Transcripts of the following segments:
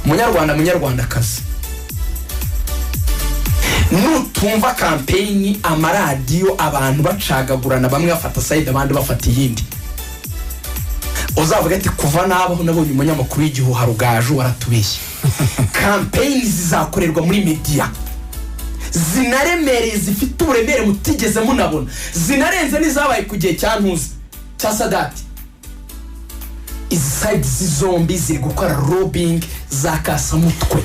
Munyarwanda, munyarwandakazi, nutumva campaign, amaradiyo, abantu bacagagurana, bamwe bafata side, abandi bafata iyindi, uzavuga ati: "Kuva nabaho nabonye umunyamakuru w'igihuha Rugaju waratubeshye." Campaign zizakorerwa muri media zinaremereye, zifite uburemere mutigeze munabona, zinarenze n'izabaye ku gihe cya ntuza cya Sadati. Izi sides zombi ziri gukora lobbying za kasamutwe.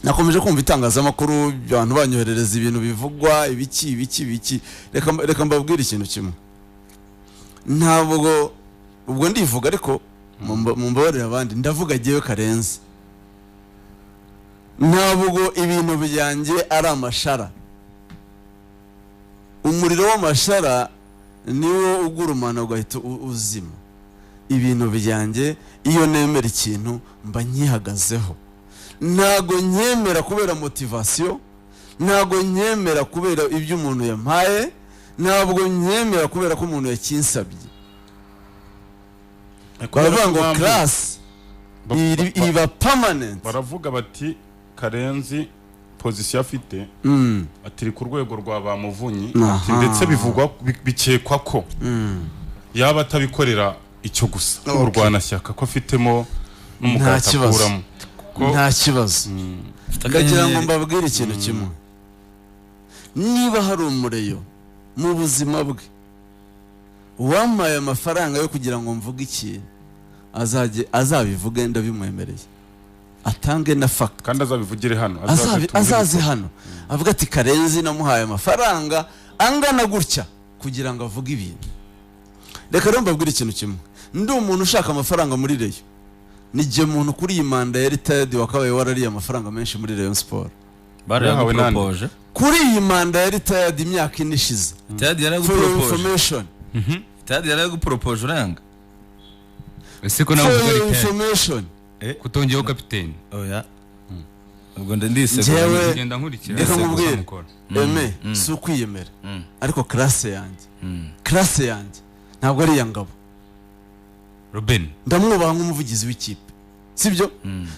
Nakomeje kumva itangazamakuru, abantu banyoherereza ibintu bivugwa, ibiki, ibiki, ibiki. Reka mbabwire ikintu kimwe. Ntabwo ubwo ndivuga, ariko mumbabarire abandi, ndavuga jyewe Karenzi. Ntabwo ibintu byanjye ari amashara. Umuriro w'amashara niwo ugurumana ugahita uzima. Ibintu byanjye, iyo nemera ikintu mba nkihagazeho. Ntabwo nkemera kubera motivation, ntabwo nkemera kubera ibyo umuntu yampaye, ntabwo nkemera kubera ko umuntu yakinsabye. Baravuga ngo class iba permanent. Baravuga bati: "Karenzi position afite, ati iri ku rwego rwa ba Muvunyi." Ati ndetse bivugwa, bikekwa ko yaba atabikorera icyo gusa, urwanashyaka, ko afitemo n'umugati Nta kibazo. akuramo. Nta kibazo. Ndagira ngo mbabwire ikintu kimwe: niba hari umureyo mu buzima bwe wampaye amafaranga yo kugira ngo mvuge ikintu, azajye azabivuge, ndabimwemereye, atange na fact. Kandi azabivugire hano, azaze tumuhe. Azaze hano avuga ati: "Karenzi namuhaye amafaranga angana gutya kugira ngo avuge ibintu." Reka rero mbabwire ikintu kimwe: ndi umuntu ushaka amafaranga muri Rayon, ni jye muntu kuri iyi manda ya retired wakabaye warariye amafaranga menshi muri Rayon Sport. Yahawe nande? Barayaguporopoje. Kuri iyi manda ya retired, imyaka 4 ishize. Tayadi For your yaraguporopoje. information. Tayadi yaraguporopoje uranga. Ese ko nawe For uvuga your retired, information. kutongeyeho kapiteni? Oya, ubwo ndisegura. Ngenda nkurikira. Reka nkubwire. Mukora. Eme, si ukwiyemera, ariko classe yanjye, classe yanjye ntabwo ari iya Ngabo. Ruben. Ndamwubaha nk'umuvugizi w'ikipe, sibyo?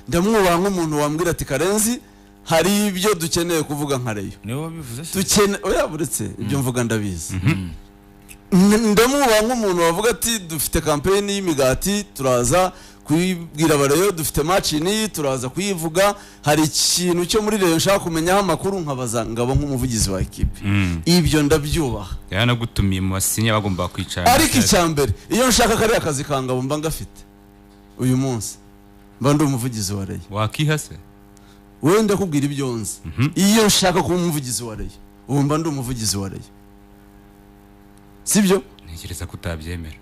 Ndamwubaha nk'umuntu wambwira ati: "Karenzi, hari ibyo dukeneye kuvuga nka Rayon." Niwe wabivuze se? Dukene oya, buretse ibyo mvuga ndabizi. Ndamwubaha nk'umuntu wavuga ati: "Dufite campaign y'imigati, turaza kuyibwira abareyo, dufite match n'iyi, turaza kuyivuga, hari ikintu cyo muri Rayon nshaka kumenyaho amakuru", nkabaza Ngabo nk'umuvugizi wa ekipe. Ibyo ndabyubaha. Yaranagutumiye mu basinya, bagomba kwicara. Ariko icya mbere, iyo nshaka kariya kazi ka Ngabo mba ngafite uyu munsi, mba ndi umuvugizi wa Rayon. Wakiha se? Wowe ndakubwira ibyo nzi. Iyo nshaka kuba umuvugizi wa Rayon, ubu mba ndi umuvugizi wa Rayon, sibyo? Ntekereza ko utabyemera.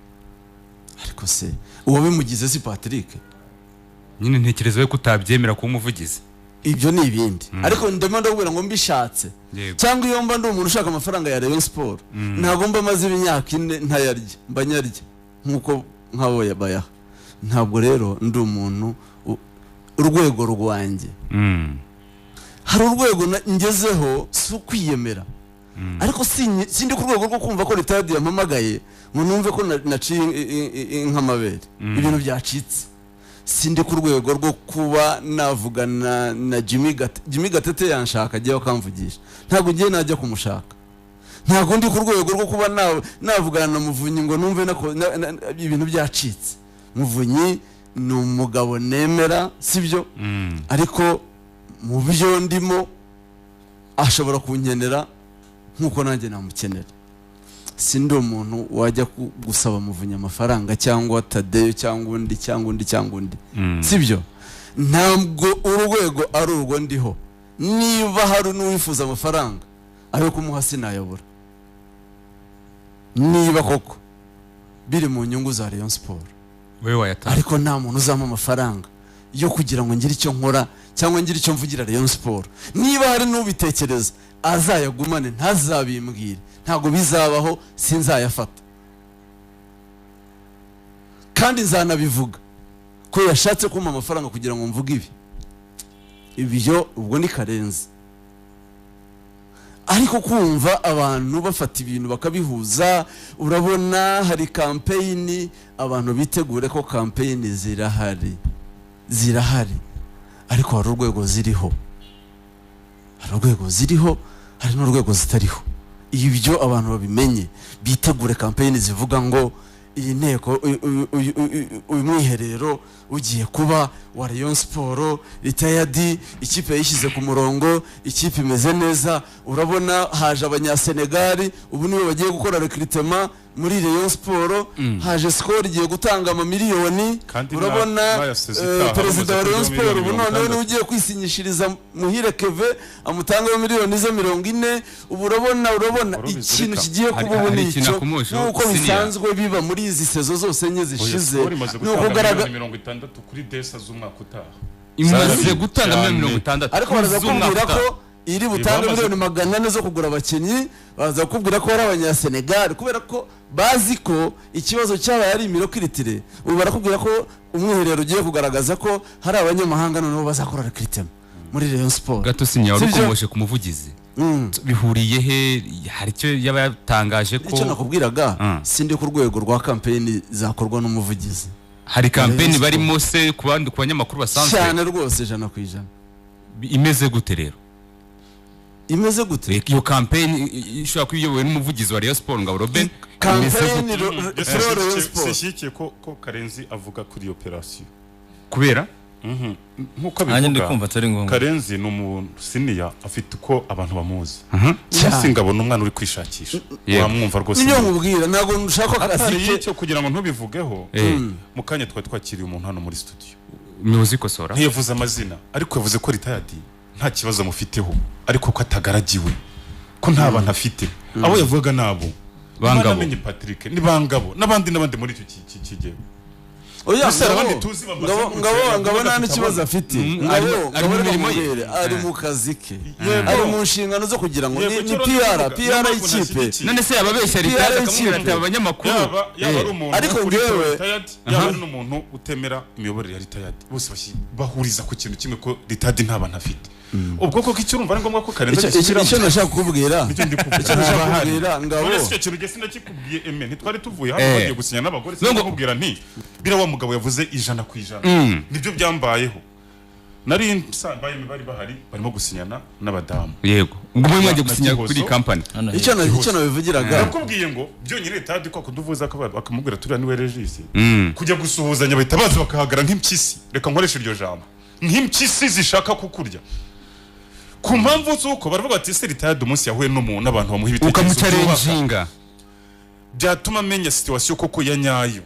Ariko se uwabimugize si Patrick? Nyine ntekereza we ko utabyemera kuba umuvugizi. Ibyo ni ibindi, ariko ndimo ndakubwira ngo mbishatse, cyangwa iyo mba ndi umuntu ushaka amafaranga ya Rayon Sport, ntabwo mba maze imyaka 4 ntayarya, mba nyarya nk'uko nk'abo bayaha. Ntabwo rero ndi umuntu urwego rwanjye, hari urwego ngezeho, si ukwiyemera, ariko sindi ku rwego rwo kumva ko retired yampamagaye ngo numve ko naciye inka amabere, ibintu byacitse. Sindi ku rwego rwo kuba navugana na Jimmy Gate. Jimmy Gatete yanshaka agiye akamvugisha, ntabwo ngiye najya kumushaka. Ntabwo ndi ku rwego rwo kuba navugana na Muvunyi ngo numve ibintu byacitse. Muvunyi ni umugabo nemera, sibyo? Ariko mu byo ndimo ashobora kunkenera nk'uko nanjye namukenera. Sindi umuntu wajya gusaba Muvunyi amafaranga, cyangwa Tadeyo, cyangwa undi, cyangwa undi, cyangwa undi, sibyo? Ntabwo urwego ari urwo ndiho. Niba hari n'uwifuza amafaranga ayo kumuha, sinayobora, niba koko biri mu nyungu za Rayon Sport. Wowe wayatanga. Ariko nta muntu uzampa amafaranga yo kugira ngo ngire icyo nkora cyangwa ngire icyo mvugira Rayon Sport. Niba hari n'ubitekereza, azayagumane, ntazabimbwire, ntabwo bizabaho, sinzayafata. Kandi nzanabivuga ko yashatse kumpa amafaranga kugira ngo mvuge ibi. Ibyo ubwo ni Karenzi. Ariko kumva abantu bafata ibintu bakabihuza, urabona hari campaign, abantu bitegure ko campaign zirahari. Zirahari, ariko hari urwego ziriho, hari urwego ziriho, hari n'urwego zitariho. Ibyo abantu babimenye, bitegure campaign zivuga ngo iyi nteko, uyu mwiherero ugiye kuba wa Rayon Sport, retired, ikipe yishyize ku murongo, ikipe imeze neza, urabona haje abanyasenegali, ubu nibo bagiye gukora recruitment muri Rayon Sport, haje Skol igiye gutanga amamiliyoni, urabona perezida wa Rayon Sport ubu noneho niwe ugiye kwisinyishiriza Muhire Keve amutangaho miliyoni ze 40. Ubu urabona ikintu kigiye kuba ubu ni icyo, nk'uko bisanzwe biba muri izi sezo zose enye zishize, nuko garagara 60 kuri desa z'umwaka utaha imaze gutanga miliyoni 60, ariko baraza kumbwira ko iri butange miliyoni 400 zo kugura abakinnyi, baza kukubwira ko ari abanyasenegal kubera ko bazi ko ikibazo cyabaye ari imirokiritire. Ubu barakubwira ko umwiherero ugiye kugaragaza ko hari abanyamahanga noneho bazakora recruitment muri Rayon Sport. Gato sinya warukomoshe ku muvugizi, bihuriye he? Hari icyo yaba yatangaje ko icyo nakubwiraga, sindi ku rwego rwa campaign zakorwa n'umuvugizi. Hari campaign barimo se ku bandi ku banyamakuru basanzwe cyane rwose 100%. Imeze gute rero? Imeze gute iyo campaign ishobora kuba iyobowe n'umuvugizi wa Rayon Sport Ngabo Robin? Campaign Rayon Sport sishyigikiye ko Karenzi avuga kuri operation kubera nkuko abivuga. Karenzi ni umuntu senior, afite uko abantu bamuzi. Cyase Ngabo ni umwana uri kwishakisha, wamwumva rwose. Niyo nkubwira ntabwo nshaka akazi cyo kugira ngo ntubivugeho. Mu kanya twari twakiriye umuntu hano muri studio, umuyobozi kosora ntiyavuze amazina, ariko yavuze ko retired nta kibazo mufiteho, ariko ko atagaragiwe, ko nta bantu afite. Abo yavuga nabo Bangabo, namenye Patrick ni Bangabo n'abandi n'abandi muri icyo kigero. Oya, Ngabo nta n'ikibazo afite. Ngabo ari mu kazi ke, ari mu nshingano zo kugira ngo ni PR y'ikipe. None se yababeshya retired akamubwira ati abanyamakuru yaba ari umuntu, ariko ngewe yaba ari n'umuntu utemera imiyoborere ya retired, bose bahuriza ku kintu kimwe ko retired nta bantu afite. Ubwo koko icyo urumva ari ngombwa ko Karenzi agisubiramo? Icyo nashaka kukubwira, icyo nashaka kukubwira Ngabo, none icyo kintu gese nakikubwiye eme, ntitwari tuvuye hano bagiye gusinya n'abagore, sinakubwira nti bira wa mugabo yavuze 100%, nibyo byambayeho. Nari nsambaye bari bahari barimo gusinyana n'abadamu. Yego, ubwo mwe mwagiye gusinya kuri company. Icyo nabivugiraga, nakubwiye ngo byonyine retired ko kuduvuza akamubwira turiya niwe Regis, kujya gusuhuzanya bahita baza bakahagara nk'impyisi, reka nkoreshe iryo jambo, nk'impyisi zishaka kukurya. Ku mpamvu z'uko baravuga ati ese retired umunsi yahuye n'umuntu n'abantu bamuha ibitekerezo ukamucarenjinga byatuma amenya situation koko ya nyayo.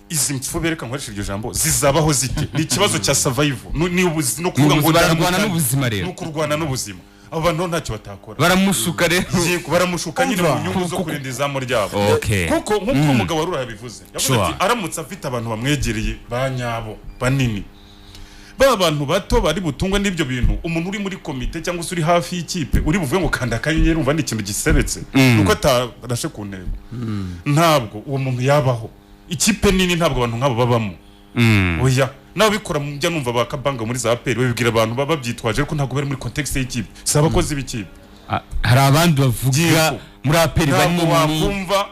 Izi mpfu bereka nkoresha iryo jambo zizabaho zite? Ni ikibazo cya survival, ni no kuvuga ngo bararwana n'ubuzima rero, no kurwana n'ubuzima. Abo bantu ntacyo batakora, baramushuka rero, baramushuka nyine mu nyungu zo kurinda izamu ryabo. Kuko nkuko umugabo warura yabivuze, yavuze ati aramutse afite abantu bamwegereye ba nyabo banini, ba bantu bato bari butungwe n'ibyo bintu, umuntu uri muri komite cyangwa se uri hafi y'ikipe uri buvuge ngo kanda akanyenyeri umva ni ikintu gisebetse, nuko atarashe ku ntego, ntabwo uwo muntu yabaho. Ikipe nini ntabwo abantu nk'abo babamo. Oya, n'ababikora mujya numva ba Kabanga muri za APR babibwira abantu baba babyitwaje, ariko ntabwo bari muri context y'ikipe, si abakozi b'ikipe. Hari abandi bavuga muri APR banini, wakumva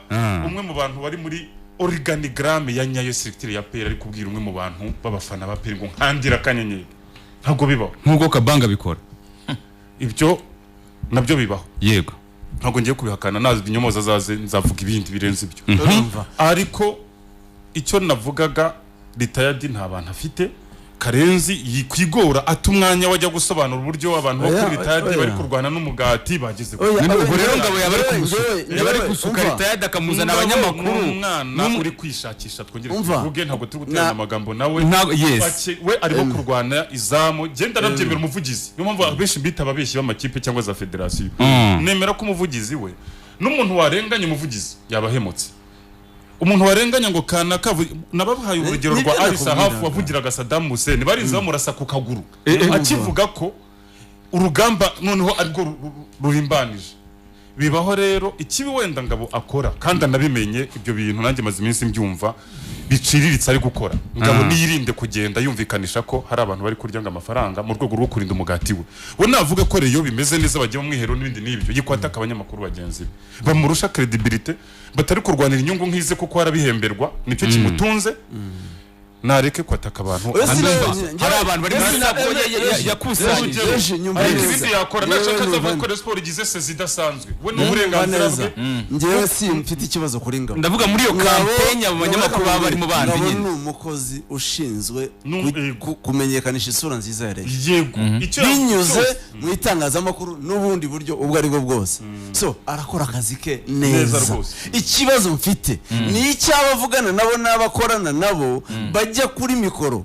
umwe mu bantu bari muri organigramme ya nyayo structure ya APR ari kubwira umwe mu bantu b'abafana ba APR ngo nkandira akanyenyeri, ntabwo bibaho. Nkuko Kabanga bikora ibyo nabyo bibaho. Yego, ntabwo ngiye kubihakana, nazi inyomoza zaze nzavuga ibindi birenze ibyo. Ariko icyo navugaga, retired nta bantu afite. Karenzi yikwigora ata umwanya wajya gusobanura uburyo abantu bo kuri retired bari kurwana n'umugati bageze. Ubwo rero Ngabo yaba ari gusuka retired akamuzana abanyamakuru, umwana uri kwishakisha, twongere tuvuge ntabwo turi guterana amagambo nawe, we arimo kurwana izamu. Genda nabyemera umuvugizi, niyo mpamvu abenshi mbita ababeshyi b'amakipe cyangwa za federasiyo. Nemera ko umuvugizi we n'umuntu warenganya umuvugizi yabahemutse. Umuntu warenganya ngo kanaka, nababahaye urugero rwa Ali Sahafu wavugiraga Saddam Hussein, barinze bamurasa ku kaguru akivuga ko urugamba noneho ariko rurimbanije. Bibaho rero ikibi wenda Ngabo akora, kandi anabimenye ibyo bintu, nanjye maze iminsi mbyumva biciriritse ari gukora. Ngabo niyirinde kugenda yumvikanisha ko hari abantu bari kurya ngo amafaranga mu rwego rwo kurinda umugati we. We navuga ko reyo bimeze neza bagiye mu mwiherero n'ibindi n'ibyo, yikwataka abanyamakuru bagenzi be bamurusha credibility, batari kurwanira inyungu nk'ize kuko arabihemberwa, nicyo kimutunze. Nareke kwataka abantu. Hari abantu bari muri sako yakusanyije. Ariko ibindi yakora nashaka azavuga ko Rayon Sport igize sezi idasanzwe, we ni uburenganzira bwe. Njyewe simfite ikibazo kuri Ngabo. Ndavuga muri iyo campaign abo banyamakuru baba barimo bandi nyine. Ngabo ni umukozi ushinzwe kumenyekanisha isura nziza ya Rayon. Yego, binyuze mu itangazamakuru n'ubundi buryo ubwo aribwo bwose. So arakora akazi ke neza. Ikibazo mfite ni icy'abavugana nabo n'abakorana nabo bajya kuri mikoro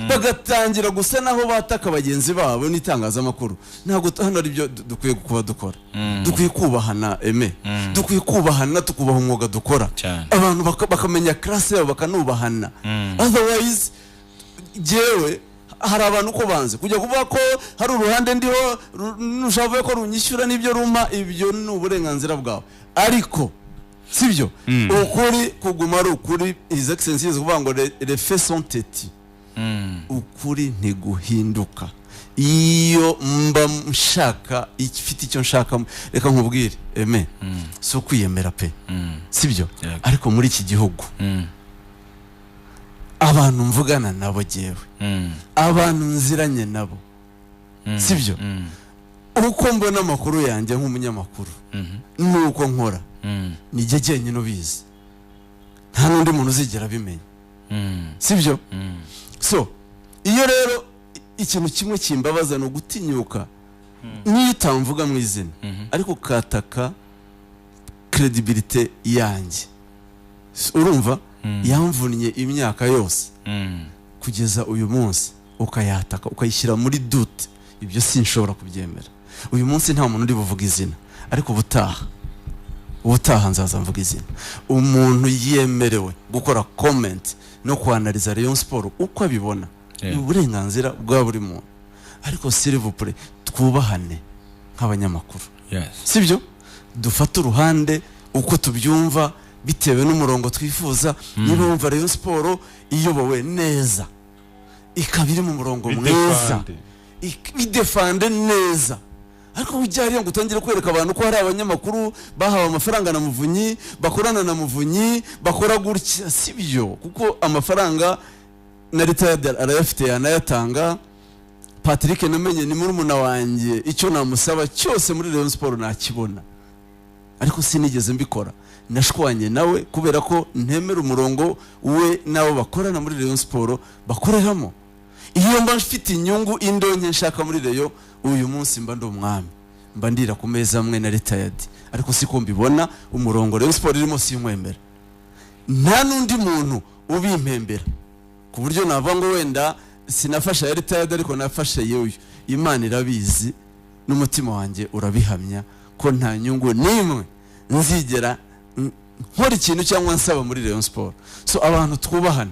bagatangira gusa naho bataka bagenzi babo n'itangazamakuru. Ntabwo hano ari byo dukwiye kuba dukora. Dukwiye kubahana eme, dukwiye kubahana, tukubaha umwuga dukora, abantu bakamenya classe yabo bakanubahana. Otherwise jewe hari abantu ko banze kujya kuvuga ko hari uruhande ndiho nushavuye ko runyishyura n'ibyo ruma, ibyo ni uburenganzira bwawe, ariko sibyo ukuri kuguma ari ukuri. His Excellency kuvuga ngo les faits sont têtus, ukuri ntiguhinduka. Iyo mba nshaka ifite icyo nshaka, reka nkubwire eme, si ukwiyemera pe, sibyo, ariko muri iki gihugu abantu mvugana nabo jewe, abantu nziranye nabo, sibyo, uko mbona amakuru yanjye nk'umunyamakuru nuko nkora nijye jyenyine ubizi, nta n'undi muntu uzigera abimenya, sibyo. So iyo rero ikintu kimwe kimbabaza ni ugutinyuka niyo utamvuga mu izina ariko ukataka credibility yanjye, urumva yamvunnye imyaka yose kugeza uyu munsi ukayataka ukayishyira muri doute, ibyo sinshobora kubyemera. Uyu munsi nta muntu uri buvuga izina, ariko ubutaha nzaza mvuga izina. Umuntu yemerewe gukora comment no kwanaliza Rayon Sport uko abibona, ni uburenganzira bwa buri muntu, ariko s'il vous plaît twubahane nk'abanyamakuru, sibyo, dufate uruhande uko tubyumva bitewe n'umurongo twifuza. Niba wumva Rayon Sport iyobowe neza, ikaba iri mu murongo mwiza, bidefande neza, ariko ujya hariya ngo utangire kwereka abantu ko hari abanyamakuru bahawe amafaranga na Muvunyi, bakorana na Muvunyi, bakora gutya, sibyo, kuko amafaranga na leta arayafite yanayatanga. Patrick namenye ni murumuna wanjye, icyo namusaba cyose muri Rayon Sport nakibona, ariko sinigeze mbikora. Nashwanye nawe kubera ko ntemera umurongo we nabo bakorana muri Rayon Sport bakoreramo. Iyo mba mfite inyungu indonke nshaka muri Rayon, uyu munsi mba ndi umwami, mba ndira ku meza amwe na retired, ariko siko mbibona. Umurongo Rayon Sport irimo sinkwemera, nta n'undi muntu ubimpembera ku buryo navuga ngo wenda sinafasha ya retired ariko nafashe yewe. Imana irabizi n'umutima wanjye urabihamya ko nta nyungu n'imwe nzigera nkora ikintu cyangwa nsaba muri Rayon Sport. So abantu twubahane,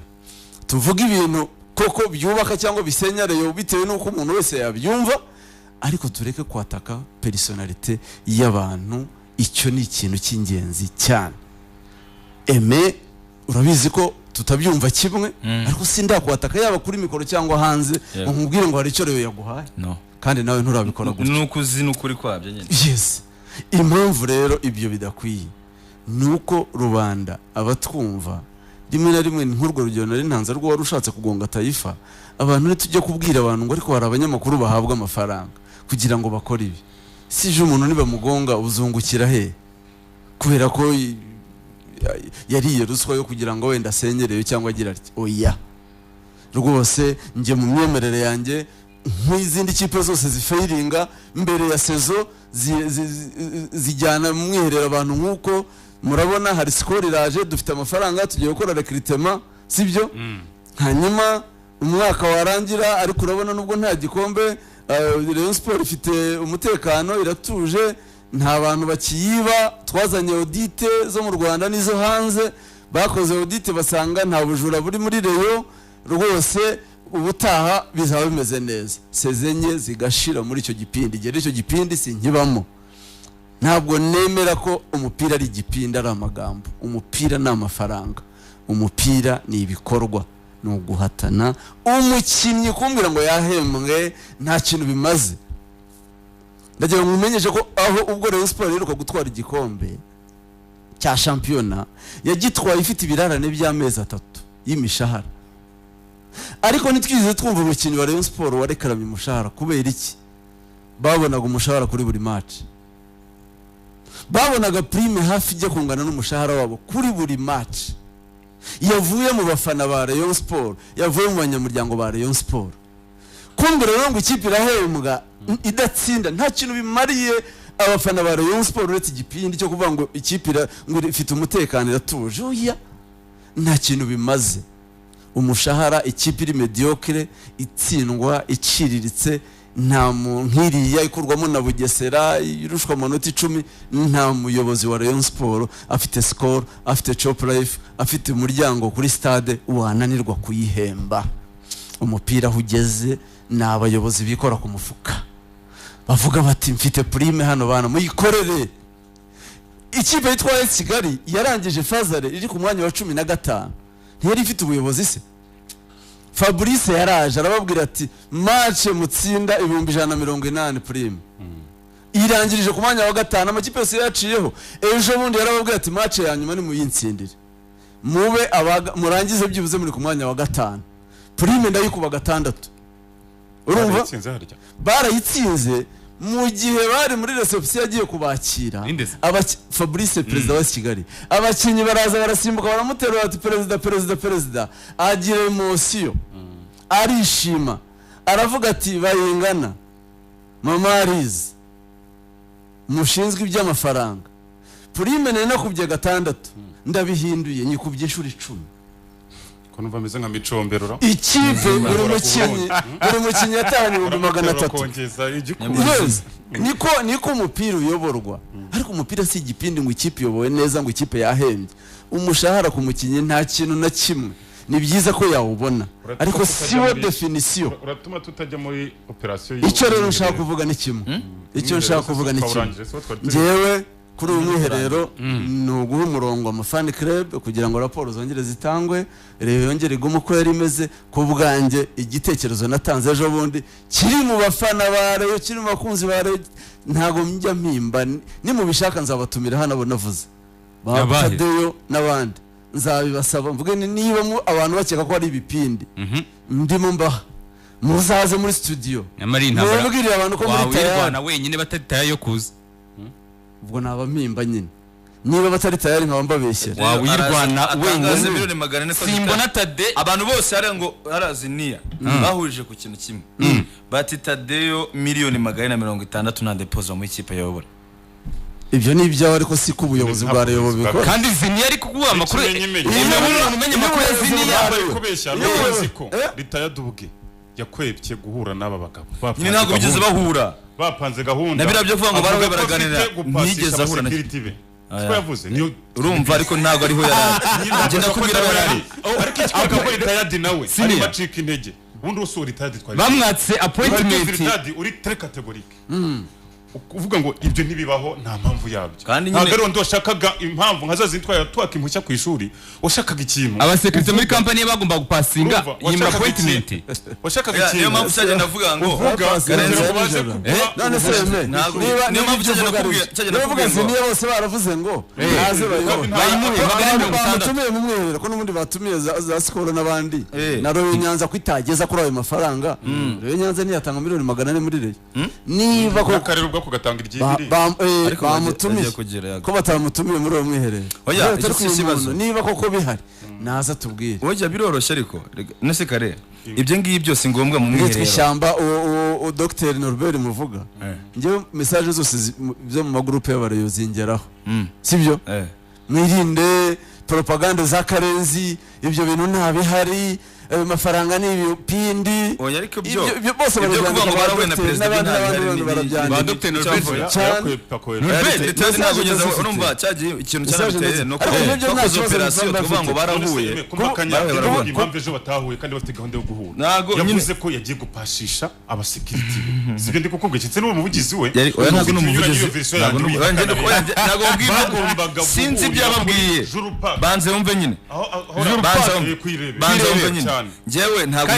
tuvuga ibintu koko byubaka cyangwa bisenya Rayon bitewe n'uko umuntu wese yabyumva, ariko tureke kwataka personalite y'abantu. Icyo ni ikintu cy'ingenzi cyane. Eme urabizi ko tutabyumva kimwe, ariko sindakwataka yaba kuri mikoro cyangwa hanze ngo nkubwire ngo hari icyo Rayon yaguhaye, kandi nawe nturabikora gutyo, nuko uzi n'ukuri kwabyo nyine. Yes, impamvu rero ibyo bidakwiye nuko rubanda abatwumva rimwe na rimwe nk'urwo rugero nari ntanze rwo wari ushatse kugonga Taifa, abantu ntitujye kubwira abantu ngo ariko hari abanyamakuru bahabwa amafaranga kugira ngo bakore ibi, sije umuntu nibamugonga uzungukira he kubera ko yariye ruswa yo kugira ngo wenda asenyerewe cyangwa agira ati oya. Rwose njye mu myemerere yanjye nk'izindi kipe zose zifailinga mbere ya sezo zijyana mu mwiherero abantu nk'uko murabona hari score iraje, dufite amafaranga tugiye gukora recruitment, sibyo, hanyuma umwaka warangira ariko urabona nubwo nta gikombe Rayon Sport ifite umutekano, iratuje, nta bantu bakiyiba, twazanye audite zo mu Rwanda n'izo hanze, bakoze audite basanga nta bujura buri muri Rayon, rwose ubutaha bizaba bimeze neza. Sezenye zigashira muri icyo gipindi, gere icyo gipindi sinkibamo. Ntabwo nemera ko umupira ari igipindi, ari amagambo. Umupira ni amafaranga, umupira ni ibikorwa, ni uguhatana. Umukinnyi kumbwira ngo yahembwe nta kintu bimaze. Ndagira ngo mumenyeshe ko aho ubwo Rayon Sport iheruka gutwara igikombe cya shampiyona, yagitwaye ifite ibirarane by'amezi 3 y'imishahara. Ariko ntitwize twumva umukinnyi wa Rayon Sport warekaramye umushahara kubera iki? Babonaga umushahara kuri buri match, babonaga prime hafi ijya kungana n'umushahara wabo kuri buri match, yavuye mu bafana ba Rayon Sport, yavuye mu banyamuryango ba Rayon Sport. Kumbe rero ngo ikipe irahembwa idatsinda nta kintu bimariye abafana ba Rayon Sport uretse igipindi cyo kuvuga ngo ikipe ngo ifite umutekano iratuje. Oya, nta kintu bimaze. Umushahara ikipe iri mediocre itsindwa iciriritse, nta nkiriya ikurwamo na Bugesera irushwa amanota 10, nta muyobozi wa Rayon Sport afite score, afite chop life, afite umuryango kuri stade wananirwa kuyihemba. Umupira aho ugeze ni abayobozi bikora ku mufuka bavuga bati mfite prime hano bana muyikorere. Ikipe yitwa AS Kigali yarangije fazare iri ku mwanya wa 15, ntiyari ifite ubuyobozi se? Fabrice yaraje arababwira ati match mutsinda 180,000 prime, irangirije ku mwanya wa 5, amakipe yose yaciyeho. Ejo bundi yarababwira ati match ya nyuma ni muyintsindire, mube murangize byibuze muri ku mwanya wa 5, prime ndayikuba 6. Urumva barayitsinze mu gihe bari muri reception yagiye kubakira Fabrice perezida wa Kigali, abakinyi baraza barasimbuka baramuterura ati perezida perezida perezida, agira emotion arishima aravuga ati bayingana mama arize mushinzwe iby'amafaranga, prime nari nakubye 6 ndabihinduye nyikubye inshuro 10. Ko numva ameze nka micombero ikipe buri mukinnyi yatahanye 300,000. Niko umupira uyoborwa. Ariko umupira si igipindi ngo ikipe iyobowe neza ngo ikipe yahembye. Umushahara ku mukinnyi nta kintu na kimwe, ni byiza ko yawubona ariko si wo definition. Uratuma tutajya muri operation. Icyo rero nshaka kuvuga ni kimwe, icyo nshaka kuvuga ni kimwe, njyewe kuri uyu mwiherero ni uguha umurongo ama fan club kugira ngo raporo zongere zitangwe, rero yongere igume uko yari imeze. Ku bwanjye igitekerezo natanze ejo bundi kiri mu bafana ba Rayon, kiri mu bakunzi ba Rayon, ntago njya mpimba, nimubishaka nzabatumira hano abo navuze ba Tadeyo n'abandi, nzabibasaba mvuge niba abantu bakeka ko ari ibipindi ndimo mbaha muzaze muri studio mubwirire abantu ko muri tayari wenyine batari tayari yo kuza. Ubwo naba mpimba nyine niba batari tayari nkaba mbabeshyera. Wawirwana wenyine simbona Tade. Abantu bose hari ngo haraziniya bahurije ku kintu kimwe bati Tadeyo 460,000,000 nta deposit mu ikipe yobora. Ibyo ni ibyawe ariko si ku buyobozi bwa Rayon bubikora. Kandi Ziniya ari kuguha amakuru, umenye amakuru ya Ziniya kubeshya n'ubuyobozi ko ritayadubwe yakwebye guhura n'aba bagabo. Nyine ntabwo bigeze bahura, bapanze gahunda na biriya byo kuvuga ngo barahuye baraganira ntigeze ahura na siko yavuze niyo urumva, ariko ntabwo ariho yarari. Njye ndakubwira aho yarari, ariko ikikwereka ko Ritayadi nawe ari bacika intege. Ubundi usura Ritayadi twari bamwatse appointment, Ritayadi uri très catégorique uvuga ngo ibyo ntibibaho nta mpamvu yabyo. Ntabwo ari washakaga impamvu nka zazi twari twaka impushya ku ishuri, washakaga ikintu abasekirite muri company bagomba gupasinga iyi appointment, washakaga ikintu. Niyo mpamvu cyagenda navuga ngo none se niba niyo mpamvu cyagenda kuvuga niba bose baravuze ngo naze bayimuhe 460 mu mwiherero ko n'ubundi batumiye za Skol n'abandi na Royo Nyanza kwitageza kuri ayo mafaranga. Royo Nyanza ntiyatanga 400,000,000 muri Rayon niba ko karere kugatanga iryibiri bamutumiye ko batamutumiye muri uwo mwiherero. Oya icyo niba koko bihari naza tubwire. Oya biroroshye ariko nese kare ibyo ngibi byose ngombwa mu mwiherero. Ishyamba o Dr Norbert muvuga ngewe message zose zo mu magroupe y'abareyo zingeraho, sibyo? Mwirinde propaganda za Karenzi, ibyo bintu nta bihari, ayo mafaranga ni ibipindi. Oya ariko ibyo bose baravuga ngo barahuye na perezida ba Dr Norbert Norbert ntabwo ugeze urumva cyagiye ikintu cyanabiteye no kuko operation tuvuga ngo barahuye impamvu ejo batahuye kandi bafite gahunda yo guhura. Yavuze ko yagiye gupashisha abasekiriti, sibyo ndi kukubwira ndetse n'uwo muvugizi we. Oya ntabwo ni umuvugizi, ntabwo mbwira sinzi ibyo yababwiye, banze wumve nyine, banze wumve nyine. Njyewe ntabwo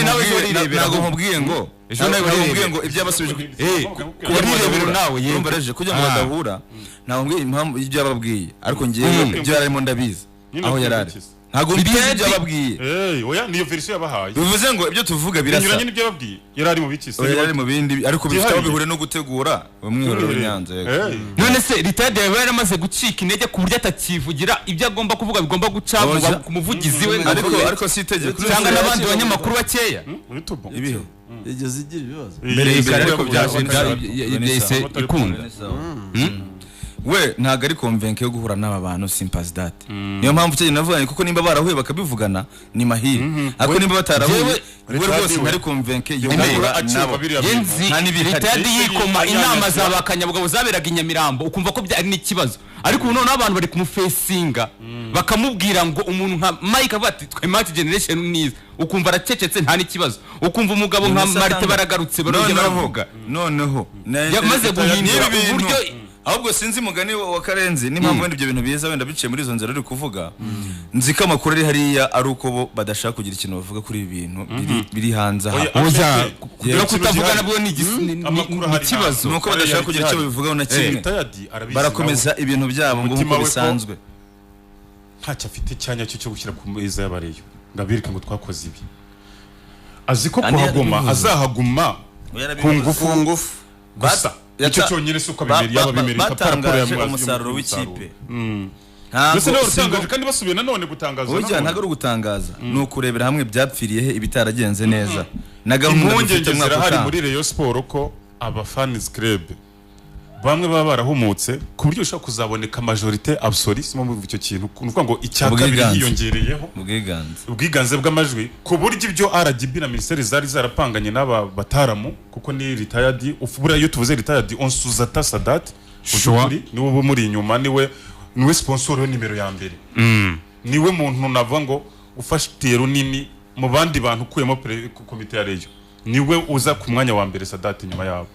nkubwiye ngo ntabwo ngo ibyo yabasubije kurirebera nawe urumva reje kugira ngo badahura, ntabwo mbwiye impamvu ibyo yababwiye, ariko njyewe ibyo yararimo ndabizi aho yarari. Ntabwo mbizi ibyo yababwiye. Oya, niyo version yabahaye. Bivuze ngo ibyo tuvuga birasa. Binyuranye n'ibyo yababwiye. Yari ari mu biki se? Yari ari mu bindi ariko bifite aho bihure no gutegura umwiherero w'Inyanza. None se Ritade yaba yaramaze gucika intege ku buryo atakivugira ibyo agomba kuvuga bigomba guca ku muvugizi we, ariko si itegeko cyangwa n'abandi banyamakuru bakeya. Ibihe igeze igira ibibazo mbere ariko byahise ikunda. We ntago ari convenke yo guhura n'aba bantu simple that. Niyo mpamvu cyo navuganye kuko nimba barahuye bakabivugana ni mahire, ariko nimba batarahuye we rwose ntari convenke yo guhura nabo. Ritade yikoma inama za bakanyabugabo zaberaga i Nyamirambo ukumva ko byari n'ikibazo, ariko ubu noneho abantu bari kumufesinga bakamubwira ngo umuntu nka Mike avuga ati twe match generation niza, ukumva aracecetse nta n'ikibazo, ukumva umugabo nka Marite baragarutse barongera baravuga noneho yamaze guhindura uburyo. Ahubwo sinzi mugani wa Karenzi n'impamvu wenda ibyo bintu biza wenda biciye muri izo nzira uri kuvuga, nzi ko amakuru ari hariya ari uko bo badashaka kugira ikintu bavuga kuri ibi bintu biri hanze aha. No kutavuga nabwo ni ikibazo, nuko badashaka kugira icyo babivugaho na kimwe, barakomeza ibintu byabo ngo nk'uko bisanzwe. Ntacyo afite cyanya cyo gushyira ku meza y'abareyo ngo abereke ngo twakoze ibi, azi ko kuhaguma azahaguma ku ngufu gusa. Icyo cyonyine si uko abimeri yaba abimeri batangaje umusaruro w'ikipe. Ntabwo utangaje kandi basubiye nanone gutangaza. Oya, ntabwo ari ugutangaza, ni ukurebera hamwe byapfiriye he ibitaragenze neza na gahunda dufite mwaka utaha. Muri Rayon Sport ko aba fans club bamwe baba barahumutse ku buryo ushobora kuzaboneka majorité absolue, simo mvuga icyo kintu nukuvuga ngo icya kabiri hiyongereyeho ubwiganze bw'amajwi, ku buryo ibyo RGB na ministeri zari zarapanganye n'aba bataramu, kuko ni retired ufubura iyo tuvuze retired on Suzata Sadat uri niwe uba muri inyuma, niwe sponsor we nimero ya mbere, niwe muntu navuga ngo ufashitiye runini mu bandi bantu ukuyemo komite ya Rayon, niwe uza ku mwanya wa mbere Sadat nyuma yabo.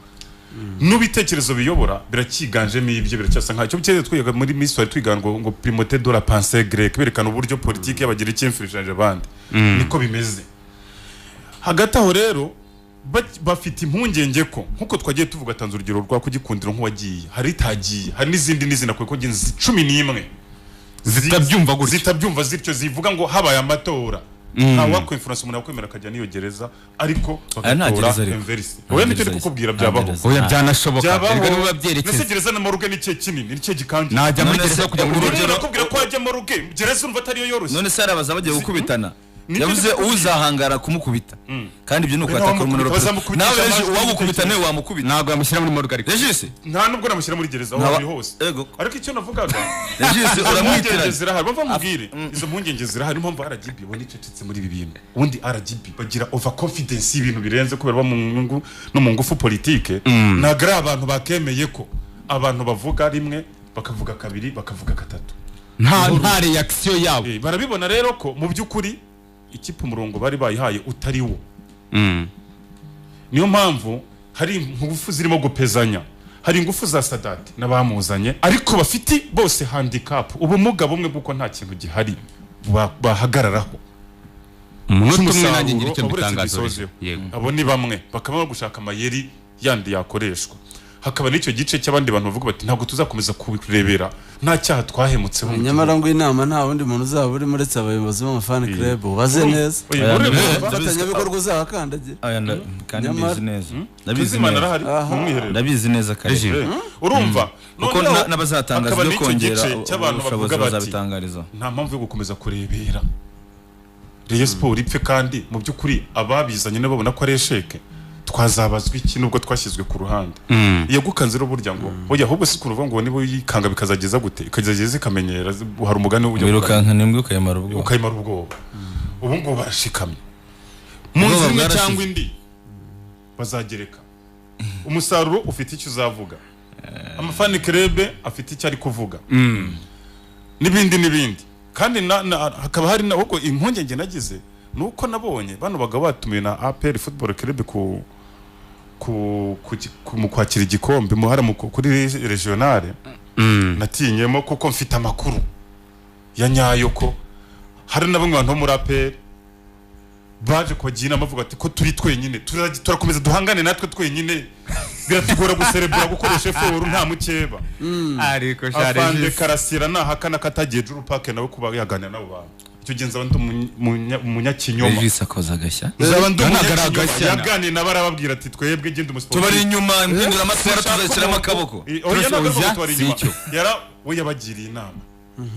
N'ubitekerezo biyobora birakiganjemo ibyo biracyasa nka cyo cyeze twiga muri histoire twiga ngo primauté de la pensée grecque, berekana uburyo politique y'abagira icyimfirishije abandi, niko bimeze. Hagati aho rero bafite impungenge ko nkuko twagiye tuvuga tanze urugero rwa kugikundira nk'uwagiye, hari itagiye, hari n'izindi n'izina kuko ngenzi 11 zitabyumva gutyo, zitabyumva zityo zivuga ngo habaye amatora nta wakwinfluence umuntu akwemera akajya niyo gereza, ariko bagatora inverse. Oya nicyo ndi kukubwira byabaho. Oya byanashoboka, erega niba byerekeza. Nese gereza na moruge ni cye kinini, ni cye gikangi. Najya muri gereza kujya muri gereza nakubwira ko ajya moruge, gereza urumva atari yo yoroshye. None se arabaza bagiye gukubitana, yavuze uzahangara kumukubita, kandi ibyo nuko atakora umuntu nawe reje uwagukubita nawe wamukubita, ntabwo yamushyira muri morgue. Ariko Regis nta nubwo namushyira muri gereza aho ari hose, ariko icyo navugaga Regis uramwitiranya zirahari, bamva mubwire izo mpungenge zirahari, impamvu RGB ubona icecetse muri ibi bintu. Ubundi RGB bagira overconfidence y'ibintu birenze kubera ba mu nyungu no mu ngufu politique, ntabwo ari abantu bakemeye ko abantu bavuga rimwe bakavuga kabiri bakavuga gatatu, nta reaction yabo. Barabibona rero ko mu by'ukuri ikipe umurongo bari bayihaye utari wo. Niyo mpamvu hari ingufu zirimo gupezanya, hari ingufu za Sadat n'abamuzanye, ariko bafite bose handicap, ubumuga bumwe bw'uko nta kintu gihari bahagararaho. Umunota umwe nanjye ngira icyo mbitangaza. Abo ni bamwe bakaba gushaka amayeri yandi yakoreshwa. Hakaba n'icyo gice cy'abandi bantu bavuga bati ntabwo tuzakomeza kubirebera nta cyaha twahemutseho. Nyamara ngo inama nta wundi muntu uzaba uri muretse abayobozi b'amafani club baze neza, abafatanyabikorwa uzahakandagira. Kandi mbizi neza, ndabizi neza, ndabizi neza kare urumva kuko n'abazatangaza no kongera ubushobozi bazabitangariza. Nta mpamvu yo gukomeza kurebera Rayon Sport ipfe, kandi mu by'ukuri ababizanye nabo babona ko ari esheke, twazabazwa iki nubwo twashyizwe ku ruhande. Yagukanze rero burya ngo oya ahubwo si kuruvuga ngo nibo yikanga bikazageza gute, ikazageza ikamenyera. Hari umugani ujya wirukanka nimbwe ukayimara ubwoba, ukayimara ubwoba. Ubu ngo barashikamye mu nzira imwe cyangwa indi bazagereka umusaruro ufite icyo uzavuga, amafani club afite icyo ari kuvuga n'ibindi n'ibindi. Kandi hakaba hari na ubwo impungenge nagize nuko nabonye bano bagabo batumiwe na APR Football Club ku mu kwakira igikombe muhara kuri regionale, natinyemo kuko mfite amakuru ya nyayo ko hari na bamwe bantu muri APR baje kubagira inama bavuga ati ko turi twenyine turakomeza duhangane natwe twenyine, biratugora guserebura gukoresha effort nta mukeba. Ariko Afande Karasira nahakana katagiye Juru Park nawe kuba yaganira nabo bantu. Icyo gihe nzaba ndi umunyakinyoma. Regis akoza agashya. Nzaba ndi Ntabwo ari umunyakinyoma. agashya. Yaganiye nabo arababwira ati twebwe genda umusiporutifu. Tubari inyuma impinduramatwara tuzashyiramo akaboko. Oya ntabwo ari Oya, tubari si inyuma. icyo. We yabagiriye inama.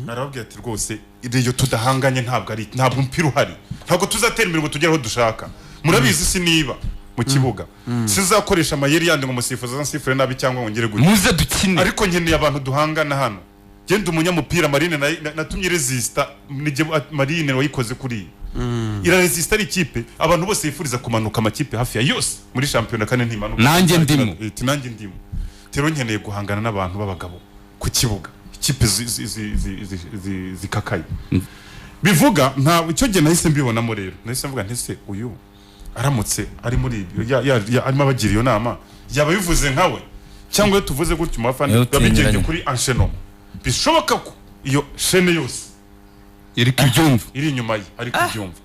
Arababwira ati rwose iyo tudahanganye ntabwo ari ntabwo umupira uhari. Ntabwo tuzatera imbere ngo tugere aho dushaka. Murabizi si niba mu kibuga. Sizakoresha amayeri yandi ngo umusifuzi azansifure nabi cyangwa ngo ngere gutya. Muze dukine. Ariko nkeneye abantu duhangana hano. Genda umunyamupira Marine natumye resista nige Marine wayikoze kuri. Iraresista ari ikipe abantu bose bifuriza kumanuka amakipe hafi ya yose muri shampiyona kandi ntimanuka. Nanjye ndimo. Nanjye ndimo. Rero nkeneye guhangana n'abantu b'abagabo ku kibuga. Ikipe zikakaye. Bivuga nta icyo gihe nahise mbibonamo rero. Nahise mvuga nti se uyu aramutse ari muri arimo abagira iyo nama yaba bivuze nkawe cyangwa iyo tuvuze gutyo mu bafana babigenje kuri enchaînement. Bishoboka ko iyo chaîne yose iri kubyumva iri inyuma ye ari kubyumva.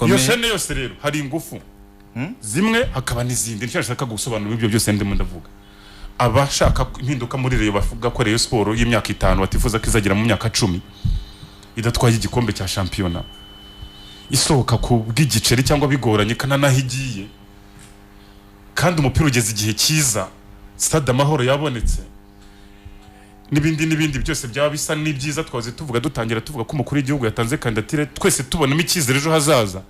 Iyo chaîne yose rero hari ingufu zimwe hakaba n'izindi. Nicyo nshaka gusobanura ibyo byose ndimo ndavuga. Abashaka impinduka muri Rayon bavuga ko Rayon Sport y'imyaka 5 batifuza ko izagera mu myaka 10 idatwaye igikombe cya shampiyona isohoka ku bw'igiceri cyangwa bigoranye kana naho igiye kandi umupira ugeze igihe cyiza Stade Amahoro yabonetse n'ibindi n'ibindi byose byaba bisa n'ibyiza twaze tuvuga dutangira tuvuga ko umukuru w'igihugu yatanze kandidatire twese tubonamo icyizere ejo hazaza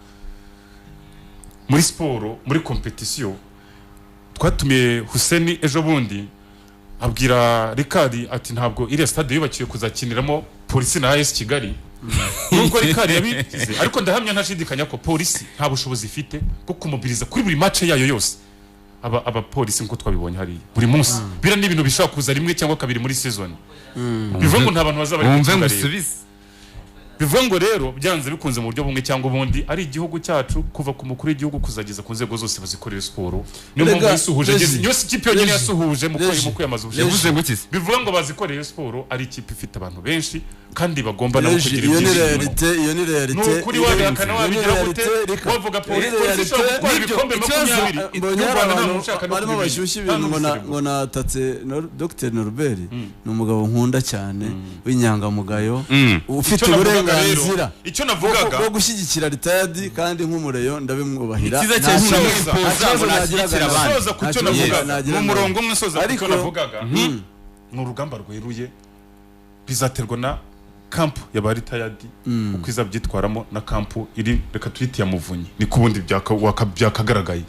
muri siporo muri competition. Twatumiye Hussein ejo bundi abwira Rikari ati ntabwo iriya stade yubakiwe kuzakiniramo polisi na AS Kigali nubwo Rikari yabigize ariko ndahamya ntashidikanya ko polisi nta bushobozi ifite bwo kumobiriza kuri buri match yayo yose abapolisi nkuko twabibonye hariya buri munsi bira ni ibintu bishobora kuza rimwe cyangwa kabiri muri season. Bivuga ngo nta bantu bazaba bari ngusubize. Bivuga ngo rero byanze bikunze mu buryo bumwe cyangwa ubundi ari igihugu cyacu kuva ku mukuru w'igihugu kuzageza ku nzego zose bazikorera siporo. Niyo mpamvu yisuhuje niyo ikipe yonyine yasuhuje mu kwiyamamaza yavuze ngo iki bivuga ngo bazikoreye siporo ari ikipe ifite abantu benshi kandi bagomba nabo kugira ibyo. Iyo ni realite. Nukuri wabihakana wabigira gute wavuga polisi ishobora gutwara ibikombe 20 y'u Rwanda nta muntu ushaka no barimo bashyushya ibintu ngo natatse Dr Norbert ni umugabo nkunda cyane w'inyangamugayo ufite uburenganzira icyo navugaga bwo gushyigikira Ritadi kandi nk'umureyo ndabimwubahira. Soza ku cyo navugaga mu murongo umwe soza ku cyo navugaga ni urugamba rweruye bizaterwa na kampu ya ba Ritayadi uko izabyitwaramo na kampu iri reka tuyite ya Muvunyi niko ubundi byakagaragaye.